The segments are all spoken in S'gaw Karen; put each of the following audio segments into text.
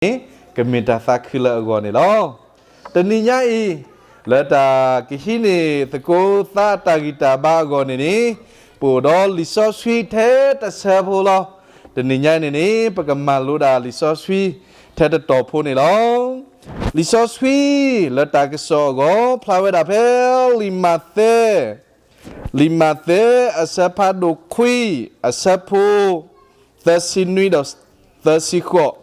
ကမ့ၢ်တၢ်သးခုလၢအဂီၢ်န့ၣ်လီၤ. တနံၤညါအံၤ လၢတၢ်ကဟံးန့ၢ်သကိးသးအတၢ်ဂံၢ်တၢ်ဘါအဂီၢ်န့ၣ်န့ၣ် ပအိၣ်ဒီးလံာ်စီဆှံထဲတဆၢဖိလီၤ. တနံၤညါအံၤန့ၣ်န့ၣ် ပကမၤလိဒၣ်လံာ်စီဆှံထဲတတီၤဖိန့ၣ်လီၤ. လံာ်စီဆှံလၢတၢ်ကစီၣ်အဂီၢ် ဖျါဝဲဒၣ်ဖဲလံာ်မးသဲ လံာ်မးသဲအဆၢဖးဒိၣ်ခွံ အဆၢဖိသၢဆံနွံဒီးသၢဆံဃိး,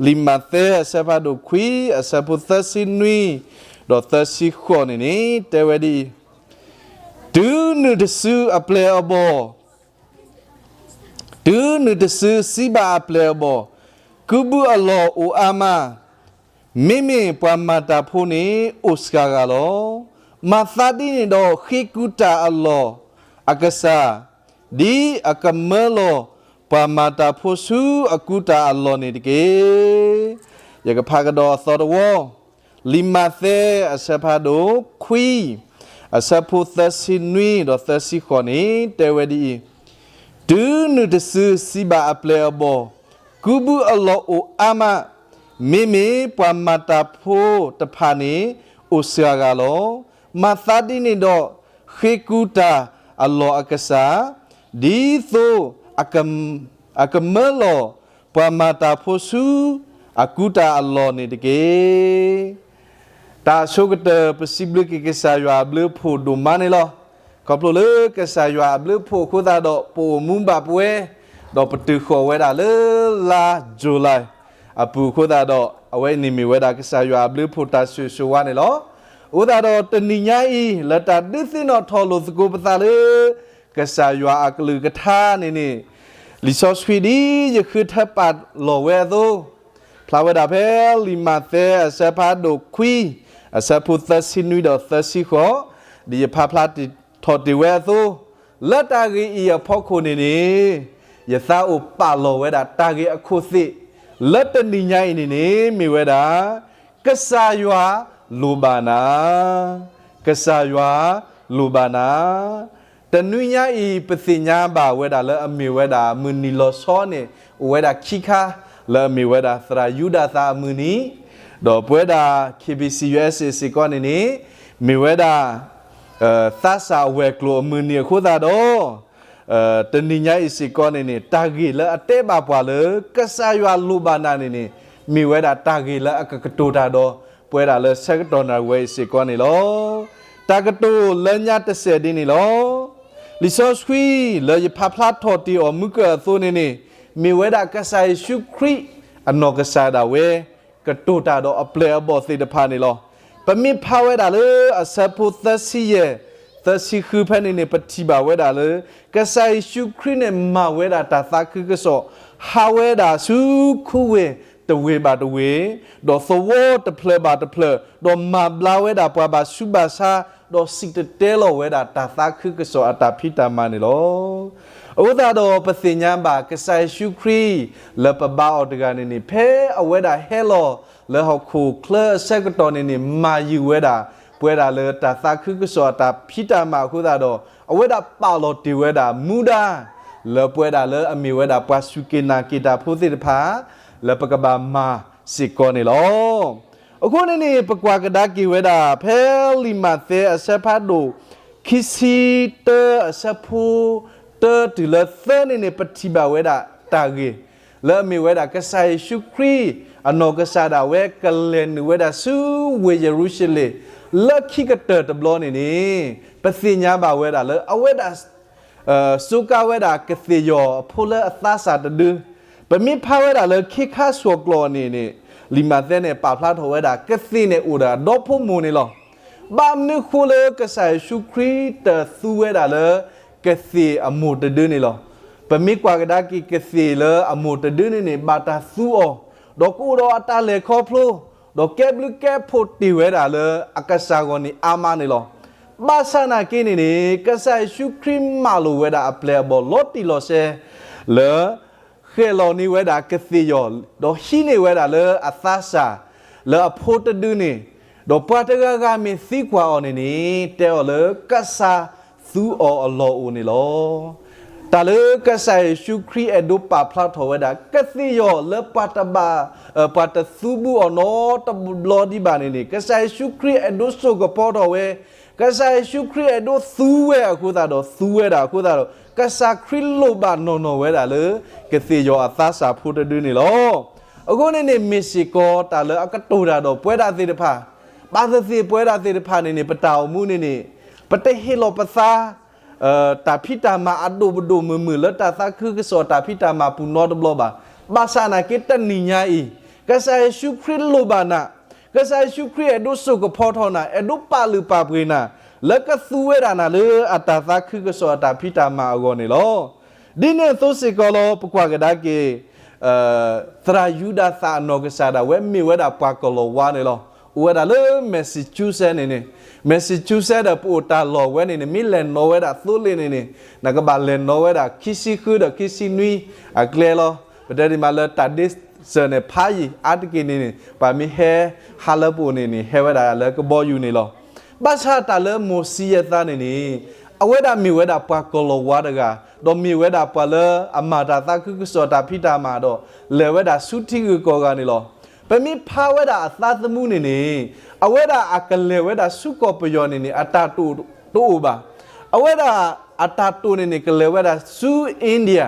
လံာ်မးသဲအဆၢဖးဒိၣ်ခွံ အဆၢဖိသၢဆံနွံဒီးသၢဆံဃိးန့ၣ်န့ၣ် တဲဝဲဒ်အံၤ, တုၤနုၤတစုအပျဲၢ်အဘီၣ် တုၤနုၤတစုစံးဘၣ်အပျဲၢ်အဘီၣ်, ကုဘုအလီၢ်အိၣ်အါမး, မ့မ့ၢ်ပှၤမၤတၢ်ဖိန့ၣ်အိၣ်စှၤဂၤလီၤ. မၤသးဒ်န့ၣ်ဒီးဃ့ကူတၢ်အလီၢ်အကစၢ်, ဒ်အကမၢလီၤပှၤမၤတၢ်ဖိဆူအကူတၢ်အလီၢ်န့ၣ်တက့ၢ်. ယကဖးကဒီးအသီတဝီ, လံာ်မးသဲအဆၢဖးဒိၣ်ခွံ အဆၢဖိသၢဆံနွံဒီးသၢဆံဃိးန့ၣ် တဲဝဲဒ်အံၤ, တုၤနုၤတစုစံးဘၣ်အပျဲၢ်အဘီၣ်, ကုဘုအလီၢ်အိၣ်အါမး, မ့မ့ၢ်ပှၤမၤတၢ်ဖိတဖၣ်န့ၣ်အိၣ်စှၤဂၤလီၤ. မၤသးဒ်န့ၣ်ဒီးဃ့ကူတၢ်အလီၢ်အကစၢ်, ဒ်သိးအက အကမၢလီၤပှၤမၤတၢ်ဖိဆူအကူတၢ်အလီၢ်န့ၣ်တက့ၢ်. တၢ်အဆိကတၢၢ် ပစံးဘျုးက့ၤကစၢ်ယွၤအဘျုးအဖှိၣ်ဒိၣ်မးန့ၣ်လီၤ. ခီဖျိလၢကစၢ်ယွၤအဘျုးအဖှိၣ်အဃိသတးဒီး ပအိၣ်မူဘၣ်ပဝဲ, ဒီးပတုၤဃီၤဝဲဒၣ်လၢလါ July အပူၤအဃိသတးဒီး အဝဲအံၤန့ၣ်မ့ၢ်ဝဲဒၣ်ကစၢ်ယွၤအဘျုးအဖှိၣ်တၢ်ဆိၣ်ဂ့ၤဆိၣ်ဝါန့ၣ်လီၤ. အဃိသတးဒီးတနံၤညါအံၤ လၢတၢ်ဒုးသ့ၣ်နီၣ်ထီၣ်လိာ်သကိးပသးလၢ ကစၢ်ယွၤအကလုၢ်ကထါန့ၣ်န့ၣ်, လံာ်စီဆှံဒ်ယဃုထၢပာ်လီၤဝဲအသိး, ဖျါဝဲဒၣ်ဖဲလံာ်မးသဲအဆၢဖးဒိၣ်ခွံ အဆၢဖိသၢဆံနွံဒီးသၢဆံဃိး, ဒ်ယဖးဖျါထီၣ်တ့ၢ်ဝဲအသိး, လၢတၢ်ဂ့ၢ်အံၤအဖီခိၣ်န့ၣ်န့ၣ်, ယသးအိၣ်ပာ်လီၤဝဲဒၣ်တၢ်ဂ့ၢ်အခိၣ်သ့ၣ် လၢတနံၤညါအံၤန့ၣ်န့ၣ် မ့ၢ်ဝဲဒၣ် ကစၢ်ယွၤလိၣ်ဘၣ်နၤ, ကစၢ်ယွၤလိၣ်ဘၣ်နၤ. တနွံညါအံၤ ပသ့ၣ်ညါဘၣ်ဝဲဒၣ်လၢအမ့ၢ်ဝဲဒၣ်မုၢ်နံၤလီၤဆီန့ၣ် အိၣ်ဝဲဒၣ်ခံခါ, လၢအမ့ၢ်ဝဲဒၣ်သရၣ်ယူဒၤသၢအမုၢ်နံၤ, ဒီးပဝဲဒၣ် K B C U S A စ့ၢ်ကီးန့ၣ်န့ၣ်, မ့ၢ်ဝဲဒၣ် သးစၢ်အဝဲၤကျိၤအမုၢ်နံၤအဃိသတးဒီး တနံၤညါအံၤစ့ၢ်ကီးန့ၣ်န့ၣ် တၢ်ဂ့ၢ်လၢအတဲဘၣ်ပှၤလၢ ကစၢ်ယွၤလိၣ်ဘၣ်နၤန့ၣ်န့ၣ်, မ့ၢ်ဝဲဒၣ်တၢ်ဂ့ၢ်လၢအကကတိၤတၢ်ဒီး ပဝဲဒၣ်လၢဆၢကတီၢ်နၣ်ရံၣ်ဝဲအံၤစ့ၢ်ကီးန့ၣ်လီၤ. တၢ်ကတိၤလၢညါတစဲးဒ်န့ၣ်လီၤ. လံာ်စီဆှံလၢယဖးဖျါထီၣ်တ့ၢ်အီၤမုၢ်ကၢၢ်အသိးန့ၣ်န့ၣ်, မ့ၢ်ဝဲဒၣ်ကစၢ်ယ့ၣ်ၡူးခရံာ်အနီၢ်ကစၢ်ဒၣ်ဝဲ ကတိၤတၢ်ဒီးအပျဲၢ်အဘီၣ်သ့ၣ်တဖၣ်န့ၣ်လီၤ. ပမ့ၢ်ဖးဝဲဒၣ်လၢအဆၢဖိသၢဆံယဲၢ် သၢဆံဃုဖဲန့ၣ်န့ၣ် ပထံၣ်ဘၣ်ဝဲဒၣ်လၢ ကစၢ်ယ့ၣ်ၡူးခရံာ်န့ၣ် မၤဝဲဒၣ်တၢ်သးခုကစီၣ် ဟးဝဲဒၣ်ဆူခူဝ့ၢ်တဝ့ၢ်ဘၣ်တဝ့ၢ်, ဒီးသဝီတဖျၢၣ်ဘၣ်တဖျၢၣ်, ဒီးမၤဘျါဝဲဒၣ်ပှၤဘၣ်ဆူးဘၣ်ဆါ, ဒီးစံၣ်တဲၤတဲလီၤဝဲဒၣ်တၢ်သးခုကစီၣ်အတၢ်ဖံးတၢ်မၤန့ၣ်လီၤ. အဃိသတးဒီးပသ့ၣ်ညါဘၣ် ကစၢ်ယ့ၣ်ၡူးခရံာ် လၢပဘါအီၤတဂၤန့ၣ်န့ၣ် ဖဲအဝဲဒၣ်ဟဲလီၤလၢဟီၣ်ခိၣ်ချၢအဆၢကတီၢ်န့ၣ်န့ၣ် မၤယုာ်ဝဲဒၣ် ပဝဲဒၣ်လၢတၢ်သးခုကစီၣ်အတၢ်ဖံးတၢ်မၤအဃိသတးဒီး အဝဲဒၣ်ပာ်လီၤတ့ၢ်ဝဲဒၣ်မူဒါ လၢပဝဲဒၣ်လၢအမ့ၢ်ဝဲဒၣ်ပှၤစူၢ်က့ၤနာ်က့ၤတၢ်ဖိသ့ၣ်တဖၣ် လၢပကဘၣ်မၤစ့ၢ်ကီးန့ၣ်လီၤ. အဃိန့ၣ်န့ၣ် ပကွၢ်ကဒါက့ၤဝဲဒၣ် ဖဲလံာ်မးသဲအဆၢဖးဒိၣ် ခံဆံတၢ အဆၢဖိတၢတုၤလၢသၢန့ၣ်န့ၣ် ပထံၣ်ဘၣ်ဝဲဒၣ်တၢ်ဂ့ၢ် လၢအမ့ၢ်ဝဲဒၣ်ကစၢ်ယ့ၣ်ၡူးခရံာ် အနီၢ်ကစၢ်ဒၣ်ဝဲ ကလဲၤနုာ်ဝဲဒၣ်ဆူဝ့ၢ်ယရူၤၡလ့ၣ် လၢခံကတၢၢ်တဘျီန့ၣ်န့ၣ် ပသ့ၣ်ညါဘၣ်ဝဲဒၣ်လၢအဝဲဒၣ် စူးကါဝဲဒၣ်ကသ့ၣ်ယီၤအဖိလၢအသးစၢ်တဒု. ပမ့ၢ်ဖးဝဲဒၣ်လၢခ့ခါဆှီၣ်ကျိာ်န့ၣ်န့ၣ် လံာ်မးသဲန့ၣ် ပာ်ဖျါထီၣ်ဝဲဒၣ် ကသ့ၣ်န့ၣ်အိၣ်ဒီးအဒီဖိမိၢ်န့ၣ်လီၤ. ဘၣ်မနုၤဃိလၢကစၢ်ယ့ၣ်ၡူးခရံာ်တသူဝဲဒၣ်လၢ ကသ့ၣ်အမိၢ်တဒုန့ၣ်လီၤ. ပမ့ၢ်ကွၢ်ကဒါက့ၤကသ့ၣ်လၢအမိၢ်တဒုန့ၣ်န့ၣ် ဘၣ်တၢ်သူအီၤ, ဒီးကအိၣ်ဒီးအတၢ်လဲၤခီဖျိ, ဒီးကဲဘျုးကဲဖှိၣ်တ့ၢ်ဝဲဒၣ်လၢအကစၢ်ဂီၢ်န့ၣ်အါမးန့ၣ်လီၤ. ဘၣ်ဆၣ်နာ်က့န့ၣ်န့ၣ် ကစၢ်ယ့ၣ်ၡူးခရံာ်မၢလိာ်ဝဲဒၣ်အပျဲၢ်အဘီၣ်လီၤတံၢ်လီၤဆဲး လၢ ဃဲၣ်လီၤန့ၢ်ဝဲဒၣ်ကသ့ၣ်ယီၤ, ဒီးဟံးန့ၢ်ဝဲဒၣ်လၢအသးစၢ် လၢအဖိတဒုန့ၣ်, ဒီးပှၤတဂၤဂၤမ့ၢ်သံကွၢ်အီၤန့ၣ်န့ၣ် တဲအီၤလၢကစၢ်သူအီၤအလီၢ်အိၣ်န့ၣ်လီၤ. တၢ်လၢကစၢ်ယ့ၣ်ၡူးခရံာ်အဲၣ်ဒိးပာ်ဖျါထီၣ်ဝဲဒၣ် ကသ့ၣ်ယီၤလၢပှၤတဘၣ်, ပှၤတသူဘူးအီၤနီတဘျီဒံးဘၣ်န့ၣ်န့ၣ် ကစၢ်ယ့ၣ်ၡူးခရံာ်အဲၣ်ဒိးစိာ်ကပီၤထီၣ်ဝဲ, ကစၢ်ယ့ၣ်ၡူးခရံာ်အဲၣ်ဒိးသူဝဲအဃိသတးဒီး သူဝဲဒၣ်အဃိသတးဒီး ကစၢ်ခရံာ်လိၣ်ဘၣ်နီၢ်နီၢ်ဝဲဒၣ်လၢ ကသ့ၣ်ယီၤအသးစၢ်ဖိတဒုန့ၣ်လီၤ. အဃိန့ၣ်န့ၣ် မ့ၢ်စ့ၢ်ကီးတၢ်လၢအကတိၤတၢ်ဒီးပဝဲဒၣ်သ့ၣ်တဖၣ်, ဘၣ်သ့ၣ်သ့ၣ်ပဝဲဒၣ်သ့ၣ်တဖၣ်န့ၣ်န့ၣ် ပတၢ်အိၣ်မူန့ၣ်န့ၣ် ပတဟ့ၣ်လီၤပသး တၢ်ဖံးတၢ်မၤအဒိၣ်ပဒိၣ်မုၢ်မုၢ်လၢတၢ်သးခုကစီၣ်တၢ်ဖံးတၢ်မၤပူၤနီတဘျီဘၣ်. ဘၣ်ဆၣ်နာ်က့တနံၤညါအံၤ, ကစၢ်ယ့ၣ်ၡူးခရံာ်လိၣ်ဘၣ်နၤ, ကစၢ်ယ့ၣ်ၡူးခရံာ်အဲၣ်ဒိးစိာ်ကပီၤထီၣ်နၤ, အဲၣ်ဒိးပာ်လုၢ်ပာ်ပှ့ၤနၤ, လၢကသူဝဲဒၣ်နၤလၢအတၢ်သးခုကစီၣ်အတၢ်ဖံးတၢ်မၤအဂီၢ်န့ၣ်လီၤ. ဒ်န့ၣ်အသိးစ့ၢ်ကီးလီၤ ပကွၢ်ကဒါက့ၤ သရၣ်ယူဒၤသၣ်အနီၢ်ကစၢ်ဒၣ်ဝဲမ့ၢ်ဝဲဒၣ်ပှၤကလီၤဝါန့ၣ်လီၤ. အိၣ်ဝဲဒၣ်လၢ Massachusetts န့ၣ်န့ၣ်, Massachusetts ဒီးပအိၣ်တၢ်လီၢ်ဝဲန့ၣ်န့ၣ် မ့ၢ်လဲၤနီၣ်ဝဲဒၣ်သိလ့ၣ်န့ၣ်န့ၣ် နကဘၣ်လဲၤနီၣ်ဝဲဒၣ်ခံဆံဃုဒီးခံဆံနွံအကျဲလီၤ. ပတဲဒ်မးလၢတၢ်ဒ့စၢၤန့ၣ်ဖးယံာ်အါတက့ၢ်န့ၣ်န့ၣ် ပှၤမ့ၢ်ဟဲဟးလၢပအိၣ်န့ၣ်န့ၣ် ဟဲဝဲဒၣ်လၢကဘီယူၤန့ၣ်လီၤ. ဘၣ်ဆၣ်တၢ်လၢမိၤၡံယဲၢ်သါန့ၣ်န့ၣ် အဝဲဒၣ်မ့ၢ်ဝဲဒၣ်ပှၤကလီၤဝါတဂၤ, ဒီးမ့ၢ်ဝဲဒၣ်ပှၤလၢအမၤတၢ်သးခုကစီၣ်တၢ်ဖံးတၢ်မၤဒီး လဲၤဝဲဒၣ်ဆူထံဂုၤကီၢ်ဂၤန့ၣ်လီၤ. ပမ့ၢ်ဖးဝဲဒၣ်အသးသမူန့ၣ်န့ၣ် အဝဲဒၣ်အကလဲၤဝဲဒၣ်ဆူကီၢ်ပယီၤန့ၣ်န့ၣ် အတၢ်တိာ်တအိၣ်ဘၣ်. အဝဲဒၣ်အတၢ်တိာ်န့ၣ်န့ၣ် ကလဲၤဝဲဒၣ်ဆူ India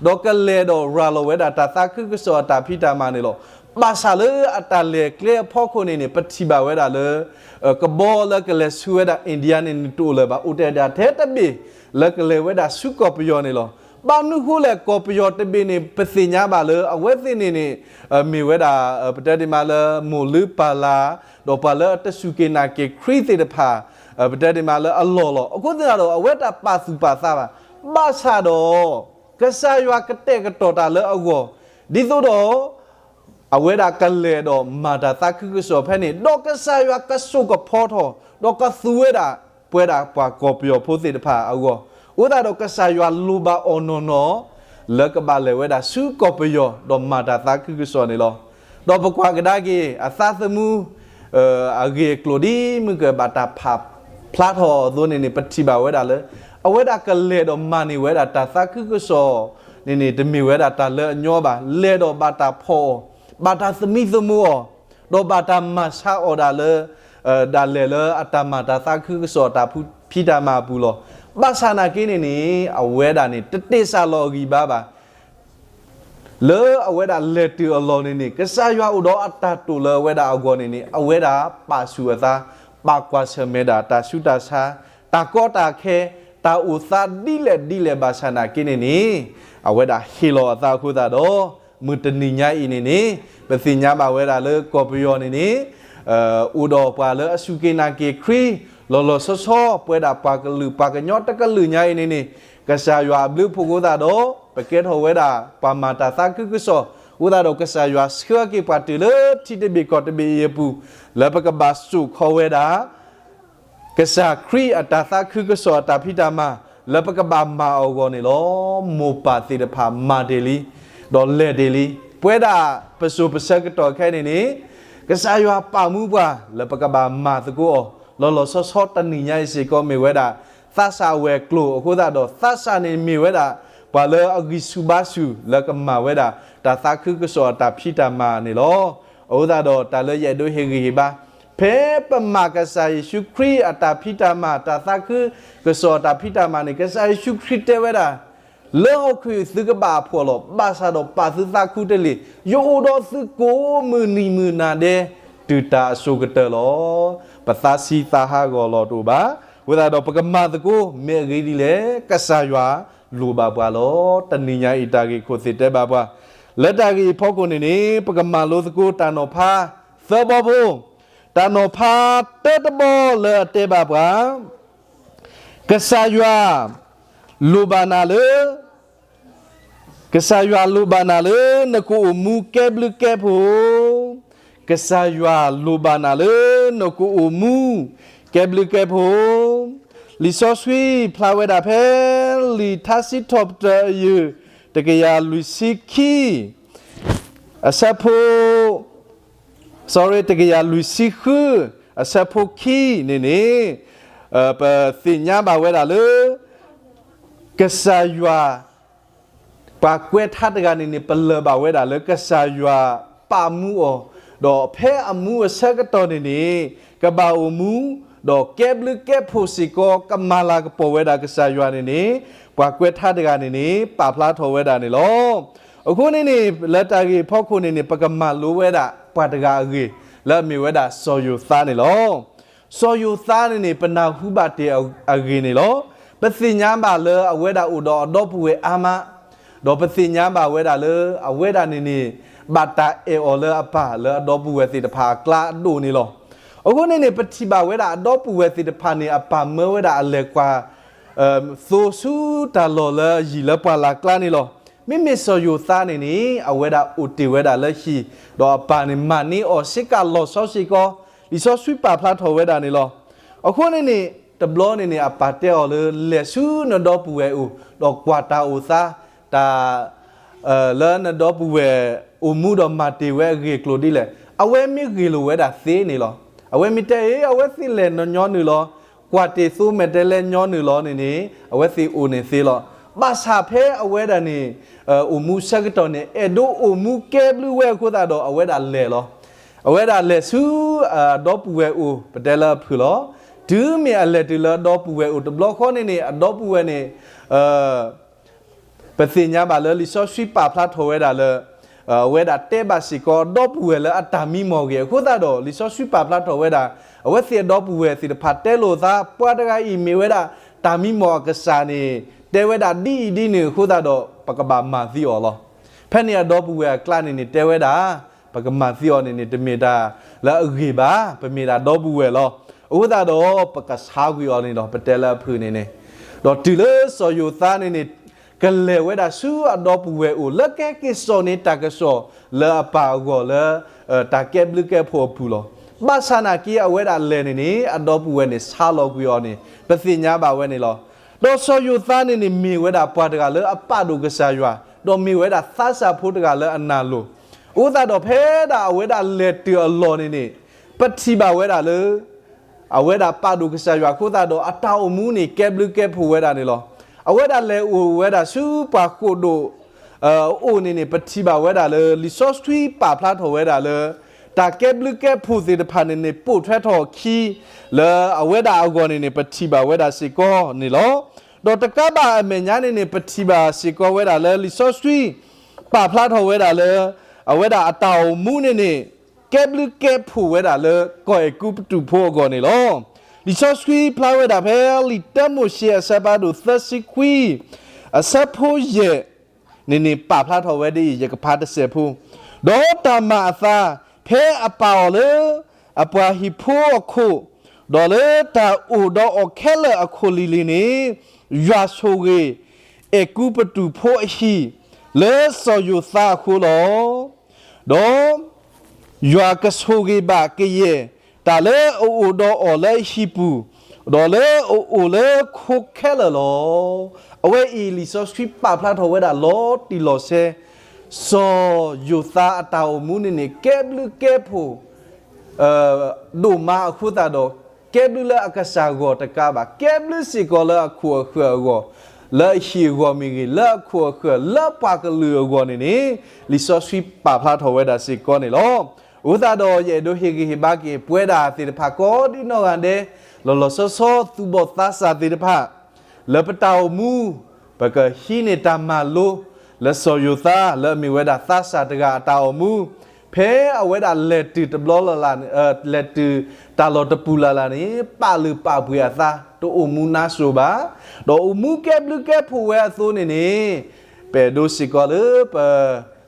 ဒီးကလဲၤဒီးရၤလီၤဝဲဒၣ်တၢ်သးခုကစီၣ်အတၢ်ဖံးတၢ်မၤန့ၣ်လီၤ. ဘၣ်ဆၣ်လၢအတၢ်လဲၤကျဲအဖီခိၣ်န့ၣ်န့ၣ် ပထံၣ်ဘၣ်ဝဲဒၣ်လၢ ကဘီလၢကလဲၤဆူဝဲဒၣ် India န့ၣ်န့ၣ် တအိၣ်လၢၤဘၣ်, အိၣ်ထဲဒၣ်ထဲတဘ့ၣ် လၢကလဲၤဝဲဒၣ်ဆူကီၢ်ပယီၤန့ၣ်လီၤ. ဘၣ်မနုၤဃိလဲၣ် ကီၢ်ပယီၤတဘ့ၣ်န့ၣ် ပသ့ၣ်ညါဘၣ်လၢ အဝဲသ့ၣ်န့ၣ်န့ၣ် မ့ၢ်ဝဲဒၣ် ပတဲဒ်မးလၢမိၢ်လုၢ်ပၢ်လၢ် ဒီးပှၤလၢအတစူၢ်က့ၤနာ်က့ၤခရံာ်သ့ၣ်တဖၣ် ပတဲဒ်မးလၢအလီၢ်လီၤ. အဃိသတးဒီး အဝဲတၢ်ပာ်သူၣ်ပာ်သးဘၣ်. ဘၣ်ဆၣ်ဒီး ကစၢ်ယွၤကတဲာ်ကတီၤတၢ်လၢအဂီၢ်, ဒ်သိးဒီး အဝဲဒၣ်ကလဲၤဒီးမၤတၢ်သးခုကစီၣ်ဖဲန့ၣ်, ဒီးကစၢ်ယွၤကစိာ်ကဖီထီၣ်, ဒီးကသူဝဲဒၣ် ပဝဲဒၣ်ပှၤကီၢ်ပယီၤဖိသ့ၣ်တဖၣ်အဂီၢ်, အဃိသတးဒီးကစၢ်ယွၤလိၣ်ဘၣ်အီၤနီၢ်နီၢ် လၢကဘၣ်လဲၤဝဲဒၣ်ဆူကီၢ်ပယီၤ ဒီးမၤတၢ်သးခုကစီၣ်န့ၣ်လီၤ. ဒီးပကွၢ်ကဒါက့ၤ အသးသမူ အဂ့ၢ်အကျိၤဒ်မုၢ်ကဘၣ်တၢ်ဖးဖျါထီၣ်အသိးန့ၣ်န့ၣ် ပထံၣ်ဘၣ်ဝဲဒၣ်လၢ အဝဲဒၣ်ကလဲၤဒီးမၤန့ၢ်ဝဲဒၣ်တၢ်သးခုကစီၣ်န့ၣ်န့ၣ် တမ့ၢ်ဝဲဒၣ်တၢ်လၢအညီဘၣ်. လဲၤဒီးဘၣ်တၢ်ဖီၣ်အီၤ, ဘၣ်တၢ်သမံသမိးအီၤ, ဒီးဘၣ်တၢ်မၤဆါအီၤဒၣ်လၢ ဒၣ်လဲာ်လၢအတၢ်မၤတၢ်သးခုကစီၣ်အတၢ်ဖံးတၢ်မၤအပူၤလီၤ. ဘၣ်ဆၣ်နာ်က့န့ၣ်န့ၣ် အဝဲဒၣ်န့ၣ် တတ့ၢ်စၢ်လီၤအဂံၢ်ဘါဘၣ်. လၢအဝဲဒၣ်လဲၤတုၤအလီၢ်န့ၣ်န့ၣ် ကစၢ်ယွၤအိၣ်ဒီးအတၢ်တိာ်လၢအဝဲဒၣ်အဂီၢ်န့ၣ်န့ၣ် အဝဲဒၣ်ပာ်ဆူၣ်အသး, ပာ်ကွၢ်ဆၢၣ်မဲာ်ဒၣ်တၢ်ဆူးတၢ်ဆါ, တၢ်ကီတၢ်ခဲ, တၢ်အိၣ်သးဒ်လဲၣ်ဒ်လဲၣ်ဘၣ်ဆၣ်နာ်က့န့ၣ်န့ၣ် အဝဲဒၣ်ဟ့ၣ်လီၤအသးအဃိသတးဒီး မုၢ်တနံၤညါအံၤန့ၣ်န့ၣ် ပသ့ၣ်ညါဘၣ်ဝဲဒၣ်လၢကီၢ်ပယီၤန့ၣ်န့ၣ် အိၣ်ဒီးပှၤလၢအစူၢ်က့ၤနာ်က့ၤခရံာ် လီၤလီၤဆီဆီ ပဝဲဒၣ်ပှၤကလုာ်ပှၤကညီတကလုာ်ညါအံၤန့ၣ်န့ၣ် ကစၢ်ယွၤအဘျုးအဖှိၣ်အဃိသတးဒီး ပကဲထီၣ်ဝဲဒၣ်ပှၤမၤတၢ်သးခုကစီၣ် အဃိသတးဒီးကစၢ်ယွၤဆှၢက့ၤပှၤတုၤလၢထံတဘ့ၣ်ကီၢ်တဘ့ၣ်အံၤအပူၤ လၢပကဘၣ်စိာ်ခီဝဲဒၣ် ကစၢ်ခရံာ်အတၢ်သးခုကစီၣ်အတၢ်ဖံးတၢ်မၤ လၢပကဘၣ်မၤအီၤအဂီၢ်န့ၣ်လီၤ. မိၢ်ပၢ်သ့ၣ်တဖၣ်မၤတ့ၢ်လံ, ဒီးလဲၤတ့ၢ်လံ. ပဝဲဒၣ်ပစိၤပဆၢကတီၢ်ခဲအံၤန့ၣ်န့ၣ် ကစၢ်ယွၤပာ်မူပှၤ လၢပကဘၣ်မၤသကိးအီၤ လီၤလီၤဆီဆီတနံၤညါအံၤစ့ၢ်ကီးမ့ၢ်ဝဲဒၣ် သးစၢ်အဝဲၤကျိၤအဃိသတးဒီး သးစၢ်န့ၣ်မ့ၢ်ဝဲဒၣ် ပှၤလၢအဂံၢ်ဆူၣ်ဘါဆူၣ် လၢကမၤဝဲဒၣ် တၢ်သးခုကစီၣ်အတၢ်ဖံးတၢ်မၤန့ၣ်လီၤ. အဃိသတးဒီး တၢ်လၢယအဲၣ်ဒိးဟ့ၣ်ဂံၢ်ဟ့ၣ်ဘါ ဖဲပမၤကစၢ်ယ့ၣ်ၡူးခရံာ်အတၢ်ဖံးတၢ်မၤ တၢ်သးခုကစီၣ်အတၢ်ဖံးတၢ်မၤန့ၣ် ကစၢ်ယ့ၣ်ၡူးခရံာ်တဲဝဲဒၣ် လၢဟီၣ်ခိၣ်သုကဘၣ်အဖှီၣ်လီၤ. ဘၣ်ဆၣ်ဒီးပာ်သုသးခူတလ့ၢ်, ယအိၣ်ဒီးသုကိးမုၢ်နံၤမုၢ်နၤဒဲး တုၤတၢ်အစိၤကတၢၢ်လီၤ. ပသးဆံးသးဟးဂီၤလီၤတအိၣ်ဘၣ်. အဃိသတးဒီးပကမၤသကိး မ့ၢ်အဂ့ၢ်ဒ်လဲၣ် ကစၢ်ယွၤလိၣ်ဘၣ်ပှၤလီၤ. တနံၤညါအံၤတၢ်ဂ့ၢ်ခိၣ်သ့ၣ်တဲဘၣ်ပှၤ လၢတၢ်ဂ့ၢ်အံၤဖီခိၣ်န့ၣ်န့ၣ် ပကမၤလိသကိးတၢ်နီၤဖးသၢဘီဖိ, တၢ်နီၤဖးတၢတဘီလၢအတဲဘၣ်ပှၤ ကစၢ်ယွၤ လိၣ်ဘၣ်နၤလၢ ကစၢ်ယွၤလိၣ်ဘၣ်နၤလၢ နကအိၣ်မူကဲဘျုးကဲဖှိၣ်, ကစၢ်ယွၤလိၣ်ဘၣ်နၤလၢ နကအိၣ်မူ ကဲဘျုးကဲဖှိၣ်. လံာ်စီဆှံဖျါဝဲဒၣ်ဖဲ လံာ်ထါစံးထီၣ်ပတြၢၤအယုၢ် တကယၤလွံၢ်ဆံခံ အဆၢဖိ sorry တကယၤလွံၢ်ဆံဃု အဆၢဖိခံန့ၣ်န့ၣ် ပသ့ၣ်ညါဘၣ်ဝဲဒၣ်လၢ ကစၢ်ယွၤ ပှၤကွဲးထါတဂၤန့ၣ်န့ၣ် ပလၢၢ်ဘၣ်ဝဲဒၣ်လၢကစၢ်ယွၤပာ်မူအီၤ, ဒီးဖဲအမူအဆၢကတီၢ်န့ၣ်န့ၣ် ကဘၣ်အိၣ်မူ, ဒီးကဲဘျုးကဲဖှိၣ်စ့ၢ်ကီး ကမၤလၤကပီၤဝဲဒၣ်ကစၢ်ယွၤန့ၣ်န့ၣ် ပှၤကွဲးထါတဂၤန့ၣ်န့ၣ် ပာ်ဖျါထီၣ်ဝဲဒၣ်န့ၣ်လီၤ. အဃိန့ၣ်န့ၣ် လၢတၢ်ဂ့ၢ်ဖီခိၣ်န့ၣ်န့ၣ် ပကမၤလိဝဲဒၣ်ပှၤတဂၤအဂ့ၢ် လၢအမ့ၢ်ဝဲဒၣ်စီၤယိၤသးန့ၣ်လီၤ. စီၤယိၤသးန့ၣ်န့ၣ် ပနၢ်ဟူဘၣ်တ့ၢ်အဂ့ၢ်န့ၣ်လီၤ. ပသ့ၣ်ညါဘၣ်လၢအဝဲဒၣ်အိၣ်ဒီးအဒီပုၢ်ဝဲၢ်အါမး, ဒီးပသ့ၣ်ညါဘၣ်ဝဲဒၣ်လၢ အဝဲဒၣ်န့ၣ်န့ၣ် ဘၣ်တၢ်အဲၣ်အီၤလၢအပၢ်လၢအဒီပုၢ်ဝဲၢ်သ့ၣ်တဖၣ်အကျါအဒိၣ်န့ၣ်လီၤ. အဃိန့ၣ်န့ၣ် ပထံၣ်ဘၣ်ဝဲဒၣ်အဒီပုၢ်ဝဲၢ်သ့ၣ်တဖၣ်န့ၣ် အပၢ်မၢဝဲဒၣ်အလဲၤကွၢ် သိဆူတၢ်လီၢ်လၢယံာ်လၢပှၢ်လၢ်ကျါန့ၣ်လီၤ. မ့မ့ၢ်စီၤယိၤသးန့ၣ်န့ၣ် အဝဲဒၣ်အိၣ်တ့ၢ်ဝဲဒၣ်လၢဟံၣ်, ဒီးအပၢ်န့ၣ်မၤန့ၢ်အီၤဆ့ကၤလီၤဆီစ့ၢ်ကီး, လံာ်စီဆှံပာ်ဖျါထီၣ်ဝဲဒၣ်န့ၣ်လီၤ. အဃိန့ၣ်န့ၣ် တဘျီန့ၣ်န့ၣ် အပၢ်တဲအီၤလၢ လဲၤဆူနဒီပုၢ်ဝဲၢ်အိၣ် ဒီးကွၢ်တၢ်အိၣ်သး, တၢ် လၢနဒီပုၢ်ဝဲၢ်အိၣ်မူဒီးမၤတ့ၢ်ဝဲအဂ့ၢ်အကျိၤဒ်လဲၣ်. အဝဲမ့ၢ်ဂ့ၢ်လိာ်ဝဲဒၣ်သ့န့ၣ်လီၤ. အဝဲမ့ၢ်တဲအံၤ အဝဲသ့ၣ်လဲၤညီနုၢ်လီၤ, ကွၢ်တ့ၢ်သိမဲာ်တဲးလဲးညီနုၢ်လီၤန့ၣ်န့ၣ် အဝဲသ့ၣ်အိၣ်န့ၣ်သ့လီၤ. ဘၣ်ဆၣ်ဖဲအဝဲဒၣ်န့ၣ် အိၣ်မူဆၢကတီၢ်န့ၣ် အဲၣ်ဒိးအိၣ်မူကဲဘျုးဝဲအဃိသတးဒီး အဝဲဒၣ်လဲၤလီၤ. အဝဲဒၣ်လဲၤဆူ အဒီပုၢ်ဝဲၢ်အိၣ် ပတဲလၢအဖုၣ်လီၤ. တုၤမ့ၢ်အလဲၤတုၤလၢအဒီပုၢ်ဝဲၢ်အိၣ်တဘျီဃီန့ၣ်န့ၣ် အဒီပုၢ်ဝဲၢ်န့ၣ် ပသ့ၣ်ညါဘၣ်လၢလံာ်စီဆှံပာ်ဖျါထီၣ်ဝဲဒၣ်လၢ အဝဲဒၣ်တဲဘၣ်စ့ၢ်ကီးဒီပုၢ်ဝဲၢ်လၢအတၢ်မံမီၢ်အဂ့ၢ်အဃိသတးဒီး လံာ်စီဆှံပာ်ဖျါထီၣ်ဝဲဒၣ် အဝဲသ့ၣ်အဒီပုၢ်ဝဲၢ်သ့ၣ်တဖၣ်တဲလိာ်သး ပှၤတဂၤအံၤမ့ၢ်ဝဲဒၣ် တၢ်မံမီၢ်အကစၢ်န့ၣ် တဲဝဲဒၣ်ဒ်အံၤဒ်န့ၣ်အဃိသတးဒီး ပကဘၣ်မၤသံအီၤလီၤ. ဖဲန့ၣ်အဒီပုၢ်ဝဲၢ်အကျါန့ၣ်န့ၣ် တဲဝဲဒၣ် ပကမၤသံအီၤန့ၣ်န့ၣ် တမ့ၢ်တၢ်လၢအဂ့ၤဘၣ်, ပမ့ၢ်ဒၣ်ဒီပုၢ်ဝဲၢ်လီၤ. အဃိသတးဒီး ပကဆါကွံာ်အီၤန့ၣ်ဒီး ပတဲလၢအဖုၣ်န့ၣ်န့ၣ်, ဒီးတုၤလၢစီၤယိၤသးန့ၣ်န့ၣ် ကလဲၤဝဲဒၣ်ဆူအဒီပုၢ်ဝဲၢ်အိၣ် လၢကဟဲက့ၤစိာ်န့ၢ်တၢ်ကစီၣ်လၢအပၢ်အဂီၢ်လၢ တၢ်ကဲဘျုးကဲဖှိၣ်အပူၤလီၤ. ဘၣ်ဆၣ်နာ်က့ အဝဲဒၣ်လဲၤန့ၣ်န့ၣ် အဒီပုၢ်ဝဲၢ်န့ၣ် ဆါလီၤကွံာ်အီၤန့ၣ် ပသ့ၣ်ညါဘၣ်ဝဲန့ၣ်လီၤ. ဒီးစီၤယိၤသးန့ၣ်န့ၣ် မ့ၢ်ဝဲဒၣ်ပှၤတဂၤလၢအပာ်ဒိၣ်ကစၢ်ယွၤ, ဒီးမ့ၢ်ဝဲဒၣ်သးစၢ်ဖိတဂၤလၢအနာ်လိၤ, အဃိသတးဒီးဖဲဒၣ်အဝဲဒၣ်လဲၤတုၤအလီၢ်န့ၣ်န့ၣ် ပထံၣ်ဘၣ်ဝဲဒၣ်လၢ အဝဲဒၣ်ပာ်ဒိၣ်ကစၢ်ယွၤအဃိသတးဒီး အတၢ်အိၣ်မူန့ၣ် ကဲဘျုးကဲဖှိၣ်ဝဲဒၣ်န့ၣ်လီၤ. အဝဲဒၣ်လဲၤအိၣ်ဝဲဒၣ်ဆူပှၤဃိာ်ဒိၣ် အအိၣ်န့ၣ်န့ၣ် ပထံၣ်ဘၣ်ဝဲဒၣ်လၢ လံာ်စီဆှံပာ်ဖျါထီၣ်ဝဲဒၣ်လၢ တၢ်ကဲဘျုးကဲဖှိၣ်သ့ၣ်တဖၣ်န့ၣ်န့ၣ် ပိာ်ထွဲထီၣ်အခံ လၢအဝဲဒၣ်အဂီၢ်န့ၣ်န့ၣ် ပထံၣ်ဘၣ်ဝဲဒၣ်စ့ၢ်ကီးန့ၣ်လီၤ. ဒီးတကးဘၣ်အမဲာ်ညါန့ၣ်န့ၣ် ပထံၣ်ဘၣ်စ့ၢ်ကီးဝဲဒၣ်လၢ လံာ်စီဆှံ ပာ်ဖျါထီၣ်ဝဲဒၣ်လၢ အဝဲဒၣ်အတၢ်အိၣ်မူန့ၣ်န့ၣ် ကဲဘျုးကဲဖှိၣ်ဝဲဒၣ်လၢ ကီၢ်အဲၤကူပတူးဖိအဂီၢ်န့ၣ်လီၤ. လံာ်စီဆှံဖျါဝဲဒၣ်ဖဲ လံာ်တၢမိၤၡ့အဆၢဖးဒိၣ်သၢဆံခွံ အဆၢဖိယဲၢ်န့ၣ်န့ၣ် ပာ်ဖျါထီၣ်ဝဲဒ်အံၤ ယကဖးတစဲးဖိ, ဒီးတၢ်မၤအသး ဖဲအပာ်အီၤလၢ အပှၤဟံၣ်ဖိအခိၣ်, ဒီးလၢတၢ်အိၣ်ဒီးအီၤခဲလၢာ်အခိၣ်လံၤလံၤန့ၣ်, ယွၤဆိၣ်ဂ့ၤ အဲၤကူပတူးဖိအဟံၣ် လၢစီၤယိၤသးအဃိလီၤ. ဒီး ယွၤကဆိၣ်ဂ့ၤဘၣ်ကယဲၢ် တၢ်လၢအအိၣ်ဒီးအီၤလၢအဟံၣ်ပူၤ, ဒီးလၢအအိၣ်လၢခိခဲလၢာ်လီၤ. အဝဲအံၤလံာ်စီဆှံပာ်ဖျါထီၣ်ဝဲဒၣ်လီၤတံၢ်လီၤဆဲး, စီၤယိၤသးအတၢ်အိၣ်မူန့ၣ်န့ၣ် ကဲဘျုးကဲဖှိၣ် ဒိၣ်မးအဃိသတးဒီး ကဲဘျုးလၢအကစၢ်အဂီၢ်တကးဘၣ်, ကဲဘျုးစ့ၢ်ကီးလၢအခိၣ်အဃၢၤအဂီၢ်, လၢအဟံၣ်အဂီၢ်မ့ၢ်ဂ့ၤ, လၢအခိၣ်အဃၢၤ လၢပှၤကလုာ်အဂီၢ်န့ၣ်န့ၣ် လံာ်စီဆှံပာ်ဖျါထီၣ်ဝဲဒၣ်စ့ၢ်ကီးန့ၣ်လီၤ. အဃိသတးဒီး ယအဲၣ်ဒိးဟ့ၣ်ဂံၢ်ဟ့ၣ်ဘါက့ၤ ပဝဲဒၣ်သ့ၣ်တဖၣ်ကိးဒ်နီၢ်ဂၤဒဲး, လီၤလီၤဆီဆီ သူၣ်ဘီၣ်သးစၢ်သ့ၣ်တဖၣ် လၢပတၢ်အိၣ်မူ ပကဟံးန့ၢ်တၢ်မၤလိ လၢစီၤယိၤသး လၢအမ့ၢ်ဝဲဒၣ်သးစၢ်တဂၤအတၢ်အိၣ်မူ, ဖဲအဝဲဒၣ်လဲၤတုၤတဘျီလၢ်လၢ်, လဲၤတုၤတၢ်လီၢ်တပူၤလၢ်လၢ်န့ၣ် ပာ်လုၢ်ပာ်ပှ့ၤအသး တအိၣ်မူနါစိၤဘၣ်, ဒီးအိၣ်မူကဲဘျုးကဲဖှိၣ်ဝဲအသိးန့ၣ်န့ၣ်, ပအဲၣ်ဒိးစ့ၢ်ကီးလၢပ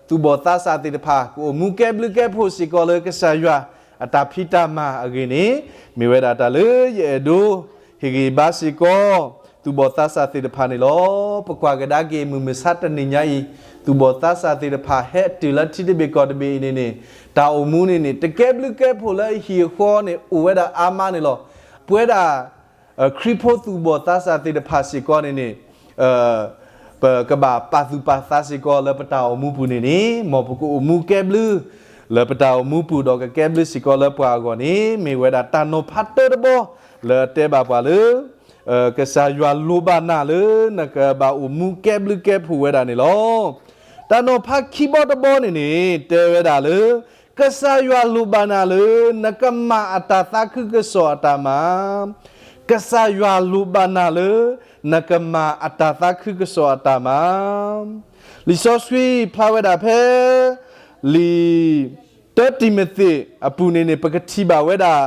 သူၣ်ဘီၣ်သးစၢ်သ့ၣ်တဖၣ် ကအိၣ်မူကဲဘျုးကဲဖှိၣ်စ့ၢ်ကီးလၢကစၢ်ယွၤအတၢ်ဖံးတၢ်မၤအဂ့ၢ်န့ၣ်, မ့ၢ်ဝဲဒၣ်တၢ်လၢယအဲၣ်ဒိး ဟ့ၣ်ဂံၢ်ဘါစ့ၢ်ကီး သူၣ်ဘီၣ်သးစၢ်သ့ၣ်တဖၣ်န့ၣ်လီၤ. ပကွၢ်ကဒါက့ၤ မုၢ်မဆါတနံၤညါအံၤ, သူၣ်ဘီၣ်သးစၢ်သ့ၣ်တဖၣ် ဟဲတုၤလၢထံတဘ့ၣ်ကီၢ်တဘ့ၣ်အံၤန့ၣ်န့ၣ်, တၢ်အိၣ်မူန့ၣ်န့ၣ် တကဲဘျုးကဲဖှိၣ်လၢအဟံၣ်အဃီန့ၣ် အိၣ်ဝဲဒၣ်အါမးန့ၣ်လီၤ. ပဝဲဒၣ် ခရံာ်ဖိသူၣ်ဘီၣ်သးစၢ်သ့ၣ်တဖၣ်စ့ၢ်ကီးန့ၣ်န့ၣ်, ပကဘၣ်ပာ်သူၣ်ပာ်သးစ့ၢ်ကီးလၢပတၢ်အိၣ်မူပူၤန့ၣ်န့ၣ်, မ်ပကအိၣ်မူကဲဘျုး လၢပတၢ်အိၣ်မူပူၤ ဒီးကကဲဘျုးစ့ၢ်ကီးလၢပှၤအဂီၢ်န့ၣ်, မ့ၢ်ဝဲဒၣ်တၢ်နီၤဖးတၢတဘီ လၢအတဲဘၣ်ပှၤလၢ ကစၢ်ယွၤလိၣ်ဘၣ်နၤလၢနကဘၣ်အိၣ်မူကဲဘျုးကဲဖှိၣ်ဝဲဒၣ်န့ၣ်လီၤ. တၢ်နီၤဖးခံဘီတဘီန့ၣ်န့ၣ် တဲဝဲဒၣ်လၢ ကစၢ်ယွၤလိၣ်ဘၣ်နၤလၢ နကမၤအတၢ်သးခုကစီၣ်အတၢ်မၤ, ကစၢ်ယွၤလိၣ်ဘၣ်နၤလၢ နကမၤအတၢ်သးခုကစီၣ်အတၢ်မၤ. လံာ်စီဆှံဖျါဝဲဒၣ်ဖဲ လံာ် တၢတံၤမသ့းအပူၤန့ၣ်န့ၣ် ပကထံၣ်ဘၣ်ဝဲဒၣ်